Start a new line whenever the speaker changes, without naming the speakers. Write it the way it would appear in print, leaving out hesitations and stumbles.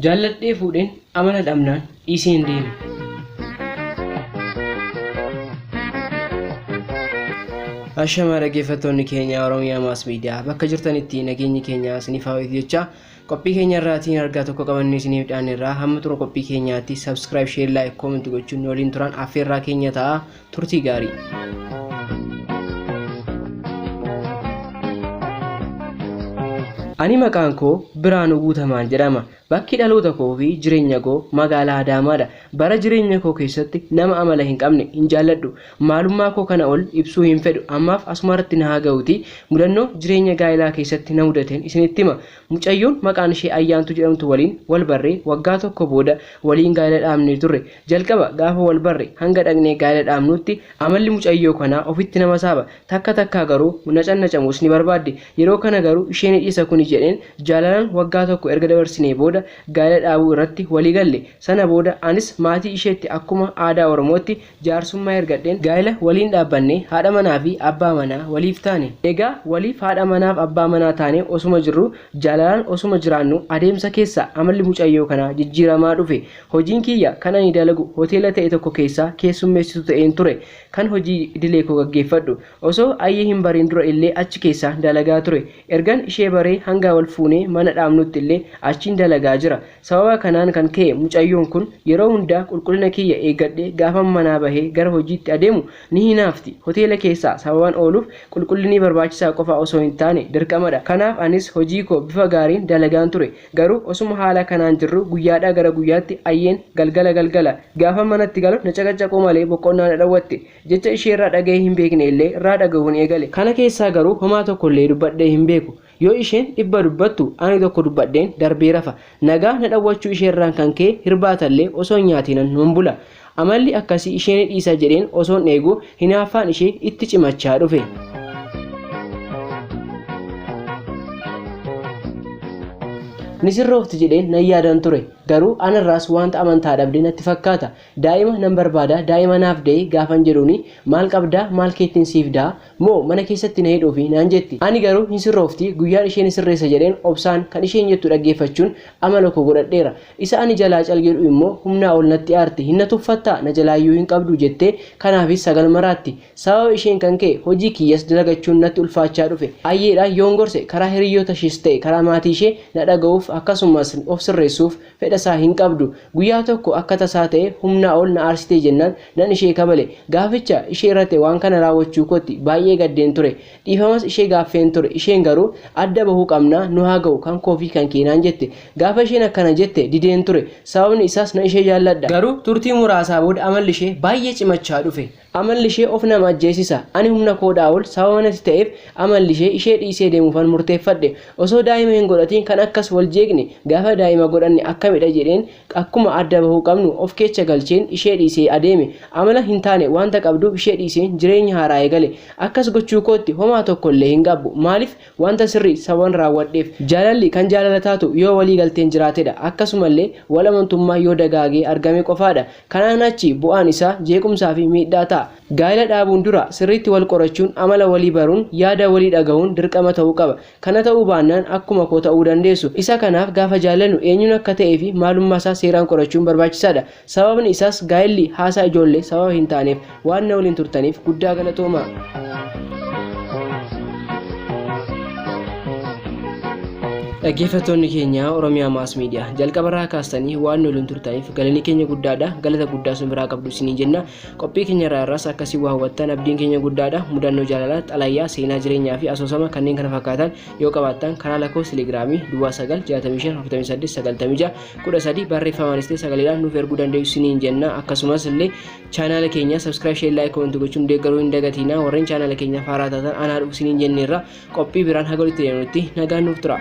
Jaalladhee fuudheen amala dhabnaan dhiiseen deeme. Ashamaa dhaggeeffattoonni keenya Oromiyaa Maas Miidiyaa bakka jirtanitti nageenyi keenya isiniif haa ho'itu jecha qophii keenya irraatiin argaa tokko qabannee isiniif dhiyaanneerra. Hamma xumura qophii keenyaatti subscribe, share, like, comment gochuun nu waliin turan affeerraa keenya ta'a. Turtii gaarii. Ani maqaan koo Biraanuu Guutamaan jedhama. Bakki dhaloota koo fi jireenya koo magaalaa Adaamaadha. Bara jireenya koo keessatti nama amala hin qabne hin jaalladhu. Maalummaa koo kana ol ibsuu hin fedhu. Ammaaf asumarratti na haa ga'uutii mudannoo jireenya gaa'elaa keessatti na mudateen isinitti hima. Mucayyoon maqaan ishee Ayyaantuu jedhamtu waliin wal barree waggaa tokko booda waliin gaa'ela dhaabnee turre. Jalqaba gaafa wal barre hanga dhaqnee gaa'ela dhaabnutti amalli mucayyoo kanaa ofitti nama saaba. Takka takkaa garuu nacannacamuus ni barbaaddi. Yeroo kana garuu ishee ni dhiisa kuni jedheen jaalalaan waggaa tokko erga dabarsinee booda gaa'ela dhaabuu irratti walii galle. Sana booda anis maatii isheetti akkuma aadaa Oromootti jaarsummaa ergadheen gaa'ela waliin dhaabbannee haadha manaa fi abbaa manaa waliif taane. Egaa waliif haadha manaaf abbaa manaa taanee osuma jirruu jaalalaan osuma jiraannuu adeemsa keessa amalli mucayyoo kanaa jijjiiramaa dhufe. Hojiin kiyya kan ani dalagu hoteela ta'e tokko keessaa keessummeessituu ta'een ture kan hojii idilee koo gaggeeffadhu. Osoo Ayyee hin bariin dura illee achi keessaa dalagaa ture. Ergan ishee baree hanga wal fuunee mana dhaabnutti illee achiin dalagaa jira. Sababa kanaan kan ka'e mucayyoon kun yeroo hundaa qulqullina kiyya eeggadhee gaafan manaa bahee gara hojiitti adeemu ni hinaafti. Hoteela keessaa sababan ooluuf qulqullinni barbaachisaa qofa osoo hin taane dirqamadha. Kanaaf anis hojii koo bifa gaariin dalagaan ture. Garuu osuma haala kanaan jirruu guyyaadhaa gara guyyaatti Ayyeen galgala galgala gaafan manatti galu na caqacaquu malee boqonnaa na dhowwatte. Jecha isheerraa dhagahee hin beekne illee irraa dhagahuun eegale. Kana keessaa garuu homaa tokkollee dubbadhee hin beeku. Yoo isheen dhibba dubbattu ani tokko dubbadheen darbee rafa. Nagaa na dhawwachuu isheerraan kan ka'e hirbaatallee osoo hin nyaatiinan nan bula. Amalli akkasii ishee ni dhiisa jedheen osoon eeguu hinaaffaan ishee itti cimachaa dhufe. Ni sirroofti jedheen nan yaadan ture. Garuu anarraas wanta amantaa dhabde natti fakkaata. Daa'ima nan barbaada, daa'ima naaf da'i gaafan jedhuuni maal qabdaa, maal keettin siif da'a, moo mana keessatti na hidhuufi naan jetti. Ani garuu hin sirroofti, guyyaan ishee ni sirreessa jedheen obsaan kan isheen jettu dhaggeeffachuun amala koo godhadheera. Isa ani jalaa cal jedhu immoo humnaa ol natti aarti. Hin na tuffattaa? Na jalaayyuu hin qabdu jettee kanaafis sagal maraatti. Sababa isheen kan ka'e hojii kiyyas dalagachuun natti ulfaachaa dhufe. Ayyeedhaan yoon gorse karaa hiriyyoota ishees ta'e karaa maatii ishee na dhaga'uuf akkasumas of sirreessuuf fedha isaa hin qabdu. Guyyaa tokko akka tasaa ta'ee humnaa ol na aarsitee jennaan nan ishee kabale. Gaaficha ishee irratti waan kana raawwachuu kootti baay'ee gaddeen ture. Dhiifamas ishee gaaffeen ture. Isheen garuu adda bahuu qabna, nu haa ga'u kan koo fi kan kee naan jette. Gaafa isheen akkana jette dideen ture. Sababni isaas nan ishee jaalladha. Garuu turtii muraasaa booda amalli ishee baay'ee cimachaa dhufe. Amalli ishee of nama ajjeesisa. Ani humna koodhaa ol sababa natti ta'eef amalli ishee ishee dhiisee deemuufan murteeffadhe. Osoo daa'ima hin godhatiin kan akkas wal jeeqne gaafa daa'ima godhanne akkamidha jedheen akkuma adda bahuu qabnu of keecha galcheen ishee dhiisee adeeme. Amala hin taane wanta qabduuf ishee dhiiseen jireenya haaraa eegale. Akkas gochuu kootti homaa tokkollee hin gaabbu. Maaliif wanta sirrii sababan raawwadheef. Jaalalli kan jaalala taatu yoo walii galteen jiraatedha. Akkasumallee wal amantummaa yoo dagaagee argame qofaadha. Kanaan achi bu'aan isaa jeequmsaa fi miidhaa ta'a. Gaa'ela dhaabuun dura sirriitti wal qorachuun, amala walii baruun, yaada walii dhagahuun dirqama ta'uu qaba. Kana ta'uu baannaan akkuma koo ta'uu dandeessu. Isa kanaaf gaafa jaallannu eenyuun akka ta'ee fi maalummaa isaa seeraan qorachuun barbaachisaadha. Sababni isaas gaa'elli haasaa ijoollee sababa hin taaneef. Waan na waliin turtaniif guddaa galatoomaa. Dhaggeeffattoonni keenya Oromiyaa Maas Miidiyaa jalqabarraa kaastanii waan nu waliin turtaniif galanni keenya guddaadha. Galata guddaa isin biraa qabdu isiniin jenna. Qophii keenya irraa irraas akkasii waa hubattan abdiin keenya guddaadha. Mudannoo jaalalaa, xalayaa, seenaa jireenyaa fi asoosama kanneen kana fakkaatan yoo qabaattan karaa lakkoofsa telegiraamii duwwaa 9 65 48 96 13 barreeffamaanis ta'e sagaleedhaan nuuf erguu dandeessu isiniin jenna. Akkasumas illee chaanaala keenya subscribe, share, like, comment gochuun deeggaruu hin dagatiina. Warreen chaanaala keenya haaraa taatan anaa dhufu isiniin jenneerra. Qophii biraan haga walitti deemnutti nagaan nuuf tura.